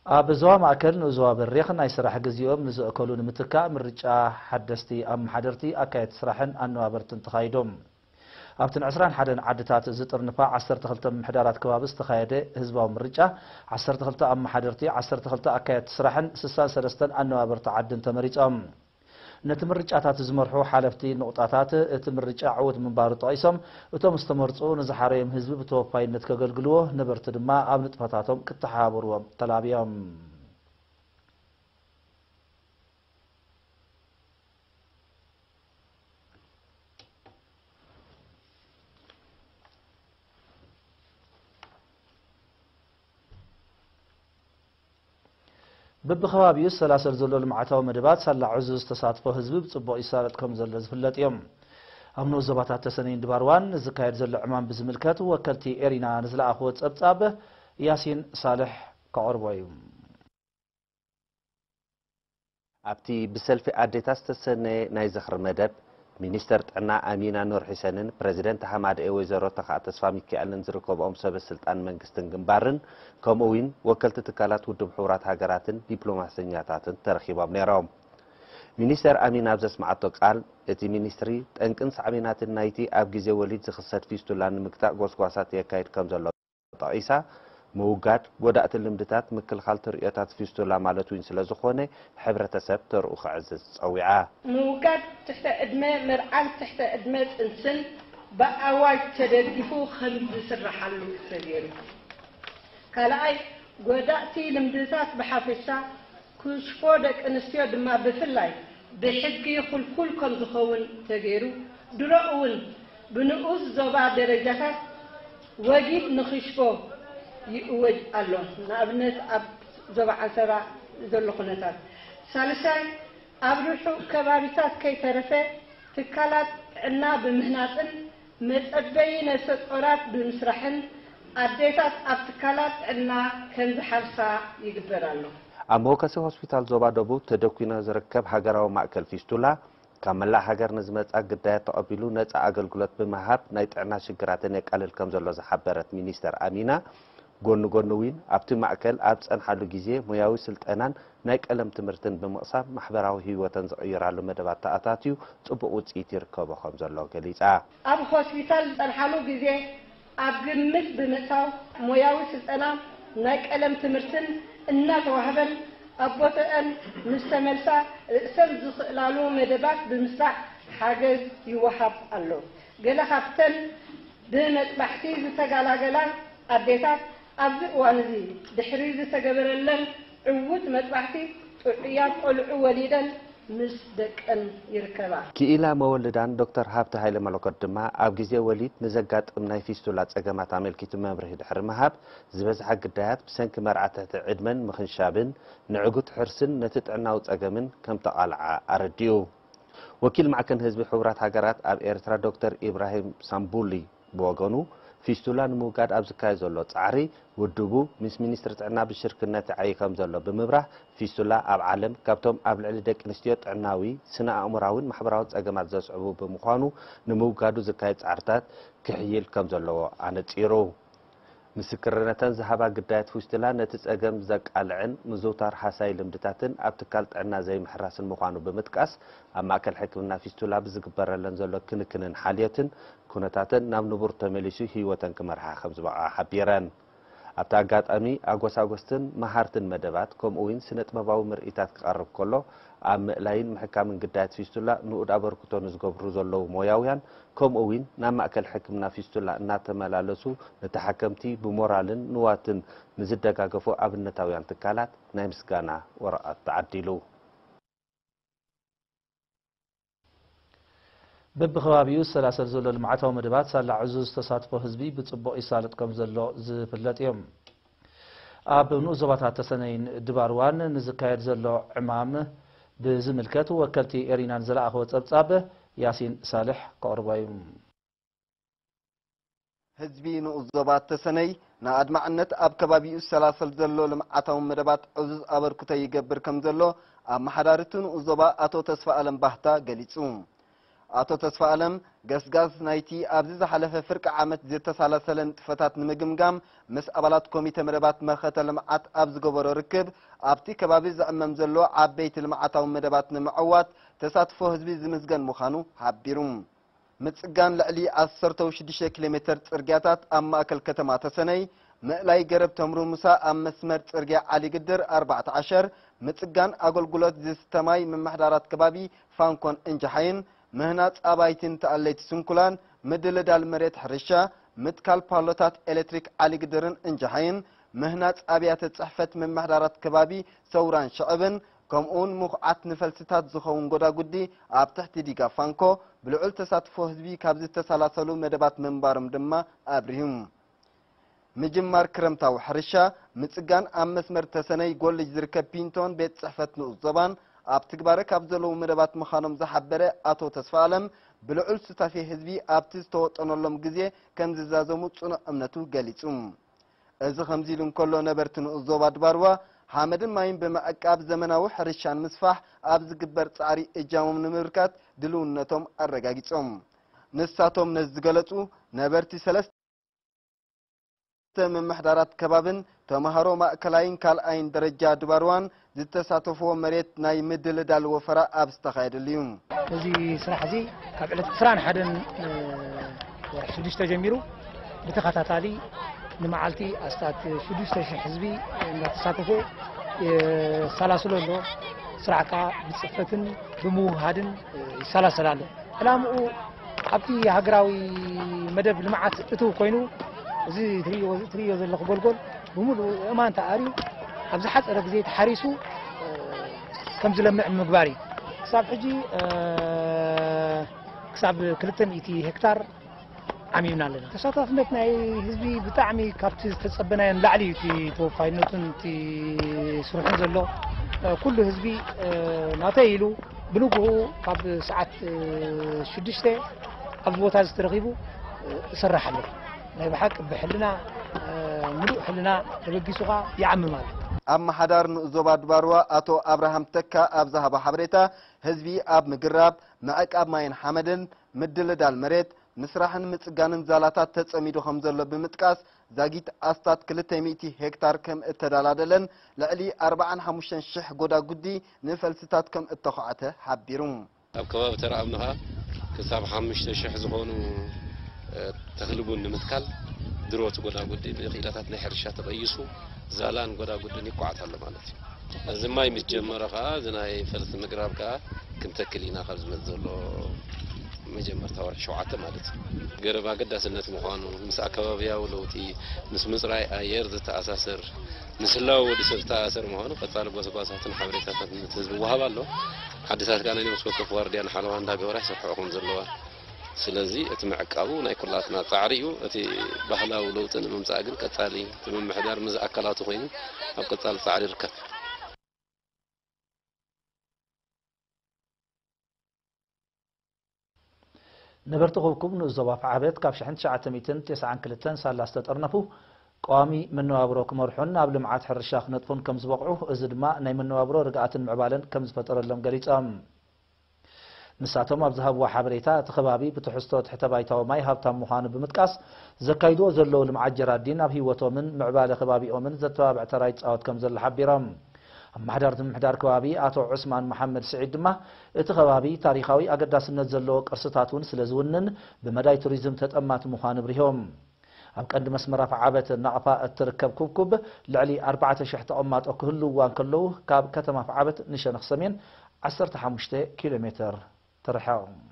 ኣብ ዞባ ማእከል ንኡስ ዞባ በሪኽ ናይ ስራሕ ግዜኦም ንዘእከሉ ንምትካእ ምርጫ ሓደስቲ ኣመሓደርቲ፣ ኣካየድቲ ስራሕን ኣነባበርትን ተኻይዶም። ኣብተን ዕስራን ሓደን ዓድታት ዝጥርንፋ ዓሰርተ ክልተ ምምሕዳራት ከባቢ ዝተኻየደ ህዝባዊ ምርጫ፣ ዓሰርተ ክልተ ኣመሓደርቲ፣ ዓሰርተ ክልተ ኣካየድቲ ስራሕን ስሳን ሰለስተን ኣነባበርቲ ዓድን ተመሪጾም። ነቲ ምርጫታት ዝመርሑ ሓለፍቲ ንቑጣታት፣ እቲ ምርጫ ዕዉት ምንባሩ ጠቒሶም፣ እቶም ዝተመርጹ ንዝሓረዮም ህዝቢ ብተወፋይነት ከገልግልዎ፣ ነበርቲ ድማ ኣብ ንጥፈታቶም ክተሓባበርዎም ተላብዮም። በብከባቢኡ ዝሰላሰል ዘሎ ልምዓታዊ መደባት ሳላ ዕዙዝ ተሳትፎ ህዝቢ ብጽቡቕ ይሳለጥ ከም ዘሎ ዝፍለጥ እዮም። ኣብ ንኡስ ዞባታት ተሰነይን ድባርዋን ዝካየድ ዘሎ ዕማም ብዝምልከት ወከልቲ ኤሪና ንዝለኣኽዎ ጸብጻብ ያሲን ሳልሕ ከቕርቦ እዩ። ኣብቲ ብሰልፊ ኣዴታት ዝተሰነየ ናይ ዝኽሪ መደብ፣ ሚኒስተር ጥዕና ኣሚና ኑር ሒሰንን ፕረዚደንት ሃማደኤ ወይዘሮ ተኽኣ ተስፋ ሚካኤልን ዝርከብኦም ሰበ ስልጣን መንግስትን ግንባርን፣ ከምኡ እውን ወከልቲ ትካላት ውድብ ሕቡራት ሃገራትን ዲፕሎማሰኛታትን ተረኺቦም ነይሮም። ሚኒስተር ኣሚና ኣብ ዘስምዓቶ ቃል፣ እቲ ሚኒስትሪ ጠንቅን ሳዕቤናትን ናይቲ ኣብ ግዜ ወሊድ ዝኽሰት ፊስቱላ ንምግታእ ጎስጓሳት የካይድ ከም ዘሎ ጠቒሳ፣ ምውጋድ ጎዳእቲ ልምድታት፣ ምክልኻል ተርእዮታት ፊስቱላ ማለት እውን ስለ ዝኾነ፣ ሕብረተሰብ ተርኡ ከዕዝዝ ጸዊዓ። ምውጋድ ትሕተ ዕድመ መርዓን ትሕተ ዕድመ ጥንስን ብኣዋጅ ተደጊፉ ከም ዝስርሓሉ ተገይሩ። ካልኣይ፣ ጎዳእቲ ልምድታት ብሓፈሻ፣ ክሽፎ ደቂ ኣንስትዮ ድማ ብፍላይ ብሕጊ ክልኩል ከም ዝኸውን ተገይሩ። ድሮ እውን ብንኡስ ዞባ ደረጃታት ወጊድ ንኽሽፎ ይእወጅ ኣሎ። ንኣብነት ኣብ ዞባ ዓንሰባ ዘሎ ኩነታት። ሳልሳይ፣ ኣብ ርሑቕ ከባቢታት ከይተረፈ ትካላት ጥዕና ብምህናጽን መጸበዪ ነፍሰ ጾራት ብምስራሕን ኣዴታት ኣብ ትካላት ጥዕና ከም ዝሓፍሳ ይግበር ኣሎ። ኣብ መወከሲ ሆስፒታል ዞባ ደቡብ ተደኲኑ ዝርከብ ሃገራዊ ማእከል ፊስቱላ፣ ካብ መላእ ሃገር ንዝመጻ ግዳያት ተቐቢሉ ነጻ ኣገልግሎት ብምሃብ ናይ ጥዕና ሽግራተን የቃልል ከም ዘሎ ዝሓበረት ሚኒስተር ኣሚና፣ ጎኒ ጎኒ እውን ኣብቲ ማእከል ኣብ ዝጸንሓሉ ግዜ ሞያዊ ስልጠናን ናይ ቀለም ትምህርትን ብምቕሳም ማሕበራዊ ህይወተን ዝቕይራሉ መደባት ተኣታትዩ ጽቡቕ ውጽኢት ይርከቦ ከም ዘሎ ገሊጻ። ኣብ ሆስፒታል ዝጸንሓሉ ግዜ ኣብ ግምት ብምእታው ሞያዊ ስልጠና ናይ ቀለም ትምህርትን እናተዋህበን ኣብ ቦተአን ምስ ተመልሳ ርእሰን ዝኽእላሉ መደባት ብምስራዕ ሓገዝ ይወሃብ ኣሎ። ገለ ካብተን ብመጥባሕቲ ዝተገላገላ ኣዴታት ኣብዚ እዋን እዚ ድሕሪ ዝተገበረለን ዕዉት መጥባሕቲ ጥዑያት ቆልዑ ወሊደን ምስ ደቀን ይርከባ። ክኢላ መወልዳን ዶክተር ሃብተ ሃይለ መለኮት ድማ ኣብ ግዜ ወሊድ ንዘጋጥም ናይ ፊስቱላ ጸገማት ኣመልኪቱ መብርሂ ድሕሪ ምሃብ፣ ዝበዝሓ ግዳያት ብሰንኪ መርዓ ትሕቲ ዕድመን ምኽንሻብን ንዕጉት ሕርስን ነቲ ጥዕናዊ ጸገምን ከም ተቓልዓ ኣረዲኡ። ወኪል ማዕከን ህዝቢ ሕቡራት ሃገራት ኣብ ኤርትራ ዶክተር ኢብራሂም ሳምቡሊ ብወገኑ፣ ፊስቱላ ንምውጋድ ኣብ ዝካየድ ዘሎ ጻዕሪ፣ ውድቡ ምስ ሚኒስትሪ ጥዕና ብሽርክነት ይዓዪ ከም ዘሎ ብምብራህ፣ ፊስቱላ ኣብ ዓለም ካብቶም ኣብ ልዕሊ ደቂ ኣንስትዮ ጥዕናዊ፣ ስነ ኣእምሮኣዊን ማሕበራውን ጸገማት ዘስዕቡ ብምዃኑ፣ ንምውጋዱ ዝካየድ ጻዕርታት ክሕይል ከም ዘለዎ ኣነጺሩ። ምስክርነተን ዝሃባ ግዳያት ፊስቱላ ነቲ ጸገም ዘቃልዕን ምዝውታር ሃሳዪ ልምድታትን ኣብ ትካል ጥዕና ዘይምሕራስን ምዃኑ ብምጥቃስ፣ ኣብ ማእከል ሕክምና ፊስቱላ ብዝግበረለን ዘሎ ክንክንን ሓልዮትን፣ ኩነታተን ናብ ንቡር ተመሊሱ ህይወተን ክመርሓ ከም ዝበቕዓ ሓቢረን። ኣብቲ ኣጋጣሚ፣ ኣጎሳጎስትን መሃርትን መደባት፣ ከምኡ እውን ስነ-ጥበባዊ ምርኢታት ክቐርብ ከሎ፣ ኣብ ምእላይን ምሕካምን ግዳያት ፊስቱላ ንኡድ ኣበርክቶ ንዝገብሩ ዘለዉ ሞያውያን፣ ከምኡ እውን ናብ ማእከል ሕክምና ፊስቱላ እናተመላለሱ ንተሓከምቲ ብሞራልን ንዋትን ንዝደጋገፉ ኣብነታውያን ትካላት ናይ ምስጋና ወረቐት ተዓዲሉ። በብከባቢኡ ዝሰላሰል ዘሎ ልምዓታዊ መደባት ሳላ ዕዙዝ ተሳትፎ ህዝቢ ብጽቡቕ ይሳለጥ ከም ዘሎ ዝፍለጥ እዮም። ኣብ ንኡስ ዞባታት ተሰነይን ድባርዋን ንዝካየድ ዘሎ ዕማም ብዝምልከት ወከልቲ ኤሪናን ዝለኣኽዎ ጸብጻብ ያሲን ሳልሕ ከቕርቦ እዩ። ህዝቢ ንኡስ ዞባ ተሰነይ ንኣድማዕነት ኣብ ከባቢኡ ዝሰላሰል ዘሎ ልምዓታዊ መደባት ዕዙዝ ኣበርክቶ ይገብር ከም ዘሎ ኣመሓዳሪ እቲ ንኡስ ዞባ ኣቶ ተስፋ ኣለም ባህታ ገሊጹ። ኣቶ ተስፋ ኣለም ገስጋስ ናይቲ ኣብዚ ዝሓለፈ ፍርቂ ዓመት ዝተሳለሰለ ንጥፈታት ንምግምጋም ምስ ኣባላት ኮሚተ መደባት መኸተ ልምዓት ኣብ ዝገበሮ ርክብ፣ ኣብቲ ከባቢ ዝዕመም ዘሎ ዓበይቲ ልምዓታዊ መደባት ንምዕዋት ተሳትፎ ህዝቢ ዝምዝገን ምዃኑ ሓቢሩ። ምጽጋን ልዕሊ ዓሰርተ ሽዱሽተ ኪሎ ሜተር ጽርግያታት ኣብ ማእከል ከተማ ተሰነይ፣ ምእላይ ገረብ ተምሩ ሙሳ ኣብ መስመር ጽርግያ ዓሊ ግድር ኣርባዕተ ዓሸር፣ ምጽጋን ኣገልግሎት ዝስተ ማይ ምምሕዳራት ከባቢ ፋንኮን እንጃሓይን፣ ምህናጽ ኣባይትን ተኣለይቲ ስንኩላን፣ ምድልዳል መሬት ሕርሻ፣ ምትካል ፓሎታት ኤሌክትሪክ ዓሊ ግድርን እንጃሓይን፣ ምህናጽ ኣብያተ ጽሕፈት ምምሕዳራት ከባቢ ሰውራን ሽዕብን፣ ከምኡውን ምኹዓት ንፈልስታት ዝኸውን ጎዳጉዲ ኣብ ትሕቲ ዲጋ ፋንኮ ብልዑል ተሳትፎ ህዝቢ ካብ ዝተሰላሰሉ መደባት ምንባሮም ድማ ኣብሪሁ። ምጅማር ክረምታዊ ሕርሻ፣ ምጽጋን ኣብ መስመር ተሰነይ ጎልጅ ዝርከብ ፒንቶን ቤት ጽሕፈት ንኡስ ዞባን ኣብ ትግባረ ካብ ዘለዉ መደባት ምዃኖም ዝሓበረ ኣቶ ተስፋ ኣለም፣ ብልዑል ሱታፌ ህዝቢ ኣብቲ ዝተወጠነሎም ግዜ ከም ዝዛዘሙ ጽኑዕ እምነቱ ገሊጹ። እዚ ከምዚ ኢሉ እንከሎ፣ ነበርቲ ንኡስ ዞባ ድባርዋ ሓመድን ማይን ብምዕቃብ ዘመናዊ ሕርሻን ምስፋሕ ኣብ ዝግበር ጻዕሪ እጃሞም ንምብርካት ድልውነቶም ኣረጋጊጾም። ንሳቶም ነዚ ዝገለጹ ነበርቲ ሰለስተ ምምሕዳራት ከባብን ተምሃሮ ማእከላይን ካልኣይን ደረጃ ድባርዋን ዝተሳተፍዎ መሬት ናይ ምድልዳል ወፈራ ኣብ ዝተኻየደሉ እዩ። እዚ ስራሕ እዚ ካብ ዕለት ዕስራን ሓደን ወርሒ ሽዱሽተ ጀሚሩ ብተኸታታሊ ንመዓልቲ ኣስታት ሽዱሽተ ሽሕ ህዝቢ እንዳተሳተፈ የሰላስሎ ኣሎ። ስራሕ ከዓ ብፅፈትን ብምውሃድን ይሰላሰል ኣሎ። ዕላምኡ ኣብቲ ሃገራዊ መደብ ልምዓት እትው ኮይኑ እዚ ትርእይዎ ዘለኹ ጎልጎል ብምሉእ እማን ተኣርዩ ኣብ ዝሓፀረ ግዜ ተሓሪሱ ከም ዝለምዕ ምግባር እዩ። ክሳብ ሕጂ ክሳብ ክልተ ሚእቲ ሄክታር ዓሚምና ኣለና። ተሳታፍነት ናይ ህዝቢ ብጣዕሚ ካብቲ ዝተጸበናዮ ንላዕሊ እዩ እቲ ተወፋይነቱን እቲ ስርሑን ዘሎ። ኩሉ ህዝቢ ናተይ ኢሉ ብንግሁ ካብ ሰዓት ሽዱሽተ ኣብዚ ቦታ እዚ ተረኺቡ እሰርሕ ኣለኹ። ናይ ብሓቂ ብሕልና፣ ምሉእ ሕልና ተበጊሱ ኸኣ ይዓምም ኣሎ። ኣመሓዳሪ ንኡስ ዞባ ድባርዋ ኣቶ ኣብርሃም ተካ ኣብ ዝሃቦ ሓበሬታ፣ ህዝቢ ኣብ ምግራብ፣ ምዕቃብ ማይን ሓመድን፣ ምድልዳል መሬት፣ ምስራሕን ምጽጋንን ዛላታት ተጸሚዱ ከም ዘሎ ብምጥቃስ፣ ዛጊት ኣስታት ክልተ ሚእቲ ሄክታር ከም እተደላደለን ልዕሊ ኣርባዓን ሓሙሽተን ሽሕ ጎዳጉዲ ንፈልስታት ከም እተዃዕተ ሓቢሩ። ኣብ ከባቢ ተረኣምኒ ኸኣ ክሳብ ሓሙሽተ ሽሕ ዝኾኑ፣ እ፣ ተኽሊ ቡን ንምትካል ድሮ እቲ ጎዳጉዲ ብክኢላታት ናይ ሕርሻ ተቐይሱ ዛላን ጎዳጉድን ይኳዓት ኣሎ ማለት እዩ። እዚ ማይ ምስ ጀመረ ኸኣ እዚ ናይ ፈልሲ ምግራብ ከኣ ክንተክል ኢና ካብ ዝመጽእ ዘሎ መጀመርታ ወርሒ ሸውዓተ ማለት እዩ። ገረብ ኣገዳስነት ምዃኑ፣ ምስ ኣከባብያዊ ለውጢ፣ ምስ ምጽራይ ኣየር ዝተኣሳሰር፣ ምስ ህላወ ወዲ ሰብ ዝተኣሳሰር ምዃኑ ቀጻሊ ጎስጓሳትን ሓበሬታታትን ነቲ ህዝቢ ይወሃብ ኣሎ። ዓድታት ከኣ ናይ ነብሲ ወከፍ ዋርድያን ሓለዋ እንዳገበራ ይሰርሕኦ ከም ዘለዋ። ስለዚ እቲ ምዕቃቡ ናይ ኩላትና ጻዕሪ እዩ። እቲ ባህላዊ ለውጢ ንምምጻእ ግን ቀጻሊ እቲ ምምሕዳር ምስ ኣካላቱ ኮይኑ ኣብ ቀጻሊ ጻዕሪ ይርከብ። ነበርቲ ኩብኩብ ንኡስ ዞባ ኣፍዓበት ካብ ሽሕን ትሽዓተ ሚእትን ተስዓን ክልተን ሳላ ዝተጠርነፉ ቀዋሚ መነባብሮ ክመርሑን ናብ ልምዓት ሕርሻ ክነጥፉን ከም ዝበቕዑ፣ እዚ ድማ ናይ መነባብሮ ርግኣትን ምዕባለን ከም ዝፈጠረሎም ገሊጾም። ንሳቶም ኣብ ዝሃብዎ ሓበሬታ፣ እቲ ከባቢ ብትሕዝቶ ትሕተ ባይታዊ ማይ ሃብታም ምዃኑ ብምጥቃስ፣ ዘካይድዎ ዘለዉ ልምዓት ጀራዲን ኣብ ህይወቶምን ምዕባለ ከባቢኦምን ዘተባብዕ ተራ ይጻወት ከም ዘሎ ሓቢሮም። ኣመሓዳሪ ምምሕዳር ከባቢ ኣቶ ዑስማን መሓመድ ስዒድ ድማ፣ እቲ ከባቢ ታሪኻዊ ኣገዳስነት ዘለዎ ቅርስታት እውን ስለ ዝውንን፣ ብመዳይ ቱሪዝም ተጠማቲ ምዃኑ ኣብሪሆም። ኣብ ቀንዲ መስመር ኣፍዓበት ናቕፋ እትርከብ ኩብኩብ፣ ልዕሊ ኣርባዕተ ሽሕ ተቐማጦ ክህልውዋ እንከለዉ፣ ካብ ከተማ ኣፍዓበት ንሸነኽ ሰሜን ዓሰርተ ሓሙሽተ ኪሎ ሜተር ትርሕቕ።